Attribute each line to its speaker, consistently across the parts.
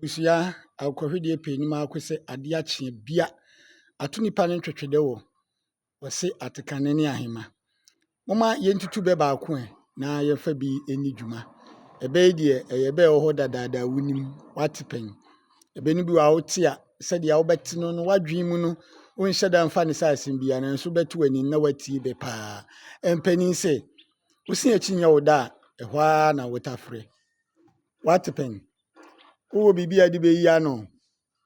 Speaker 1: Abusua akokɔhwedeɛ pɛ anim ara kɔsɛ adeɛ akye bia ato nipa no ntwetwedɛ wɔ wɔse atekane ne ahema. Momma yɛntutu bɛ baako ɛ na yɛmfa bi nni dwuma. Ɛbɛ yi deɛ ɛyɛ bɛ a ɛwɔ hɔ dadaada a wonim, woate pɛn. Ɛbɛ no bi wɔ a wote a sɛdeɛ wobɛte no no w'adwene mu no wonhyɛ da mfa no sɛ asɛm biara nanso wobɛto w'ani na woatie bɛ paa. Mpanin se, wo se akyi nyɛ wo da a, ɛhɔ ara na wotafere. Woate pɛn? Wowɔ biribi a wode bɛyi ano?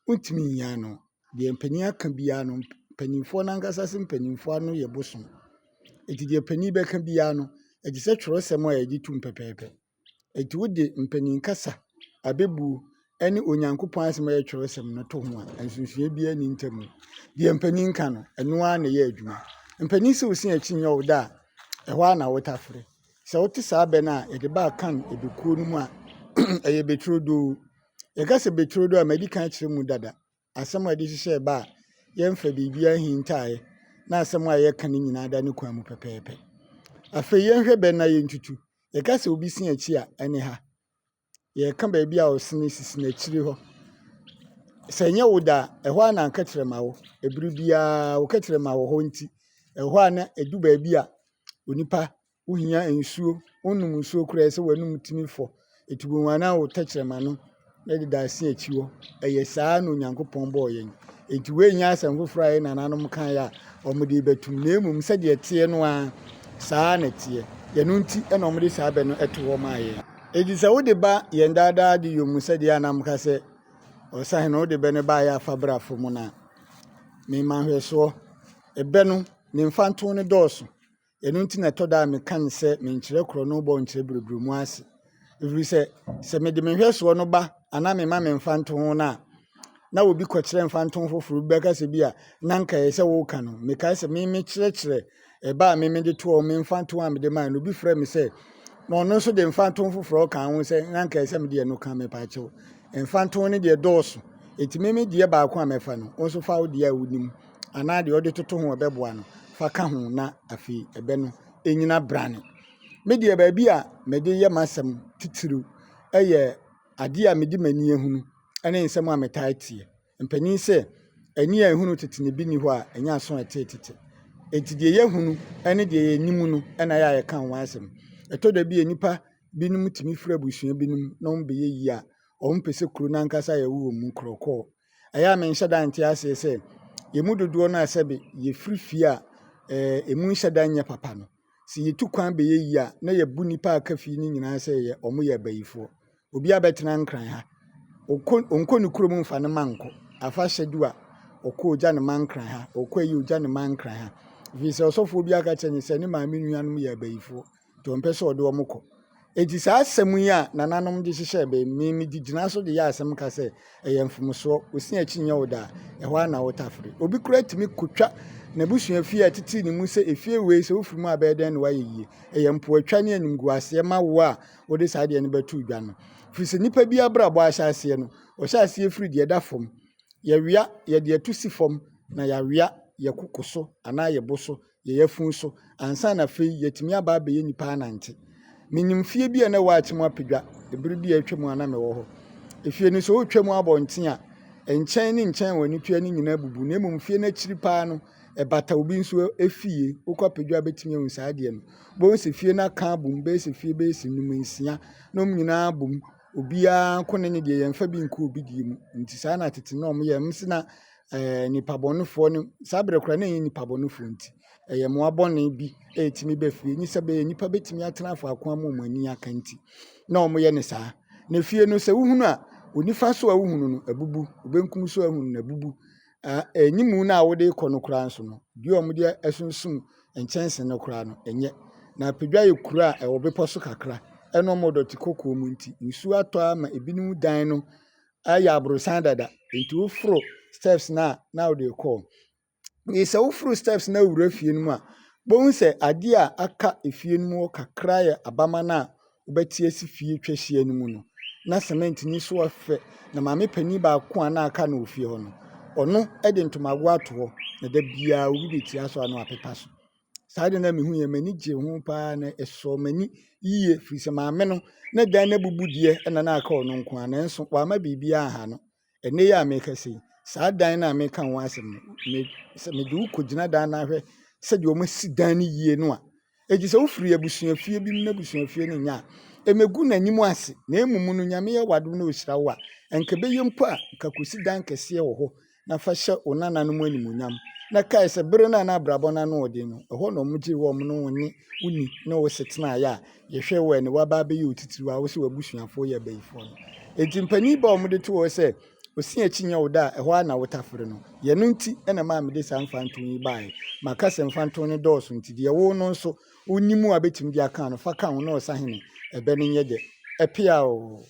Speaker 1: Wontumi nyi ano. Deɛ mpanin aka biara no, mpanimfoɔ no ankasa se mpanimfoɔ ano yɛ bosom. Enti deɛ panin bɛka biara no, ɛte sɛ twerɛsɛm a yɛgye tom pɛpɛɛpɛ. Enti wode mpanin kasa, abɛbuo ne Onyankopɔn asɛm a ɛyɛ twerɛsɛm no to ho a, nsunsuiɛ biara nni ntam. Deɛ mpanin ka no, ɛno ara na ɛyɛ adwuma. Mpanin sɛ wo se akyi nyɛ wo da a, ɛhɔ ara na wotafere. Sɛ wote saa bɛ no a, yɛde ba Akan ɛbɛkuo no mu a, ɛyɛ bɛturodoo. Yɛka sɛ bɛturodoo a, madi kan akyerɛ mu dada. Asɛm a yɛde hyehyɛɛ ba a, yɛmfa biribiara nhintaeɛ, na asɛm a yɛka no nyinaa da ne kwan mu pɛpɛɛpɛ. Afei yɛnhwɛ bɛ no na yɛntutu. Yɛka sɛ obi si akyi a, ɛne ha. Yɛreka baabi a ɔsene sisi n'akyiri hɔ. Sɛ ɛnyɛ wo da a, ɛhɔ ara na anka kyerɛma wɔ. Ɛberɛ biara wo kɛtrɛma wɔ hɔ nti, ɛhɔ a na ɛdu baabi a onipa wohia nsuo, wonom nsuo koraa ɛsɛ sɛ w'anum tumi fɔ. Ɛti bohu a na wo tɛkyerɛma no deda ase akyi hɔ. Ɛyɛ saa na Onyankopɔn bɔɔ yɛn. Enti wei nyɛ asɛm foforɔ a yɛn nananom kaeɛ a wɔde rebɛtom, na mmom sɛdeɛ ɛteɛ no ara, saa ara na ɛteɛ. Ɛno nti na wɔde saa bɛ no to hɔ maa yɛn. Enti sɛ wode ba yɛn daa daa adeyɔ mu sɛdeɛ a na meka sɛ ɔsahene wode bɛ no baeɛ a fa bra fam no a, mema nhwɛsoɔ. Ɛbɛ no, ne mfantoho no dɔɔso. Ɛno nti na ɛtɔ da a meka no sɛ menkyerɛ korɔno bɔ nkyerɛ biribiri mu ase. Ɛfiri sɛ, sɛ mede me nhwɛsoɔ no ba anaa mema me mfantoho no a, na obi kɔkyerɛ mfantoho foforɔ bi bɛka sɛ bi a na anka ɛyɛ sɛ woka no. Mekae sɛ me mekyerɛkyerɛ ɛba a me mede toɔ me mfantoho a mede mae no, obi frɛ me sɛ na ɔno nso de mfantoho foforɔ ka ho sɛ na anka ɛyɛ sɛ mede ɛno ka. Mepaakyɛw, mfantoho no deɛ dɔɔso. Enti me me deɛ baako a mɛfa no, wo nso fa wo deɛ a wonim anaa deɛ wode toto ho a ɛbɛboa no fa ka ho na afei ɛbɛ no ɛnyina brane. Me deɛ baabi a mede yɛ m'asɛm titiriw yɛ adeɛ a mede m'ani ahunu ne nsɛm a metaa teɛ. Mpanin sɛ, ani a ɛhunu tete no bi nni hɔ a ɛnyɛ aso a ɛtee tete. Enti deɛ yɛahunu ne deɛ yɛnim no na ɛyɛ a yɛka ho asɛm. Ɛtɔ da bi a nnipa binom tumi firi abusua binom na wɔbɛyɛ yie a, wɔmpɛ sɛ kuro no ankasa a yɛwɔ mu korɔkɔɔ. Ɛyɛ a menhyɛ da nte aseɛ sɛ yɛn mu dodoɔ no a sɛbe yɛfiri fie a ɛmu nhyɛ da nyɛ papa no, sɛ yɛtu kwan bɛyɛ yie a, na yɛbu nnipa a aka fie no nyinaa sɛ yɛ wɔn yɛ abayifoɔ. Obi abɛtena Nkran ha, ɔkɔ ɔnkɔ ne kurom mfa ne mma nkɔ. Afahyɛ du a, ɔkɔ ɔgya ne mma Nkran ha, ɔkɔ ayi ɔgya ne mma Nkran ha. Ɛfiri sɛ ɔsɔfoɔ bi aka kyerɛ no sɛ ne maame nuanom yɛ abayifoɔ. nti ɔmpɛ sɛ ɔde wɔn kɔ. Enti saa asɛm yi a nananom de hyehyɛɛ bɛ yi, me mede gyina so de yɛ asɛm ka sɛ ɛyɛ mfomsoɔ. Osi akyi nyɛ wo da a, ɛhɔ ara na wotafere. Obi koraa tumi kotwa n'abusua fie a ɛtetee ne mu sɛ efie wei sɛ wofiri mu a bɛyɛ dɛn na woayɛ yie. Ɛyɛ mpoatwa ne animguaseɛ ma wo a wode saa adeɛ no bɛto dwa no. Firi sɛ nipa bi abrabɔ ahyɛaseɛ no, ɔhyɛ aseɛ firi deɛ ɛda fam. Yɛwea, yɛde atu si fam na yɛawea yɛ koko so anaa yɛ bo so yɛn yafunu so ansa na afei yɛatumi aba abɛyɛ nnipa anante. Menim fie bi a na ɛwɔ Akyem Apadwa, ɛberɛ bi a atwa mu a na mewɔ hɔ. Efie no sɛ wotwa mu abɔnten a, nkyɛn ne nkyɛn a w'ani tua no nyinaa bubu, na mmom fie no akyiri paa no, ɛbata obi nso efie. Wokɔ Apadwa a bɛtumi ahu saa adeɛ no. Wobɛhu sɛ fie no aka abom bɛyɛ sɛ fie bɛyɛ sɛ nnum nsia, na wɔn nyinaa abom. Obiara nko ne ne deɛ, yɛmfa bi nkɔ obi deɛ mu. Nti saa na tete na wɔyɛ. Mese na ɛɛ nnipabɔnefoɔ no, saa berɛ koraa na ɛnyɛ nnipabɔnefoɔ nti, ɛyɛ mmoa bɔne bi a ɛtumi ba fie. Ɛnyɛ sɛ ɛbɛyɛ nnipa bɛtumi atena faako ama wɔn ani aka nti na wɔyɛ no saa. Na fie no sɛ wohunu a, wo nifa so a wohunu no abubu, wo benkum so a wohunu no abubu. Animu no a wode rekɔ no koraa nso no, dua a wɔde asunsum nkyɛnse no koraa no, ɛnyɛ. Na Apadwa yɛ kuro a ɛwɔ bepɔ so kakra, ɛna wɔn dɔte kɔkɔɔ mu nti, nsuo atɔ ara ma ebinom dan no ayɛ aborosan dada nti woforo steps no a na wode rekɔ. Nti sɛ woforo steps no awura fie no mu a, wobɛhu sɛ adeɛ a aka efie no mu hɔ kakra yɛ abama no a wobɛte asi fie twa hyia no mu no. Na cement no so afɛ na maame panin baako a na aka no wɔ fie hɔ no, ɔno de ntomago ato hɔ na da biara obi bɛtia so a na wapepa so. Saa ade no a mehuiɛ, m'ani gyee ho paa na ɛsɔɔ m'ani yie firi sɛ maame no, na dan no abubu deɛ na na aka ɔno nko ara nanso wamma biribiara anha no. Ɛnnɛ yi a merekasa yi, saa dan no a mereka ho asɛm no, me, sɛ mede wo kɔgyina dan no ahwɛ sɛdeɛ wɔasi dan no yie no a, enti sɛ wofiri abusuafie bi mu na abusuafie no nyɛ a, ɛmmɛgu n'anim ase, na mmom no Nyame yɛ w'adom na ɔhyira wo a, anka ɛbɛyɛ mpo a, nka kɔsi dan kɛseɛ wɔ hɔ na fa hyɛ wo nananom animuonyam. Na kae sɛ bere no a na abrabɔ no ano wɔ den no, ɛhɔ na wɔgyee wɔn ne wo ne wo ni ne wo se tenaeɛ a yɛhwɛ wo ɛne woaba abɛyɛ otitiriw a wo sɛ w'abusuafoɔ yɛ abayifoɔ no. Enti mpanin ba a wɔde to hɔ sɛ osi akyi nyɛ wo da a ɛhɔ ara na wotafere no. Yɛ no nti na ɛmaa mede saa mfantom yi baeɛ. Maka sɛ mfantom no dɔɔso nti deɛ wo no nso wonim a bɛtumi de aka no fa ka ho na ɔsahene ɛbɛ no nyɛ dɛ. Ɛpea oo.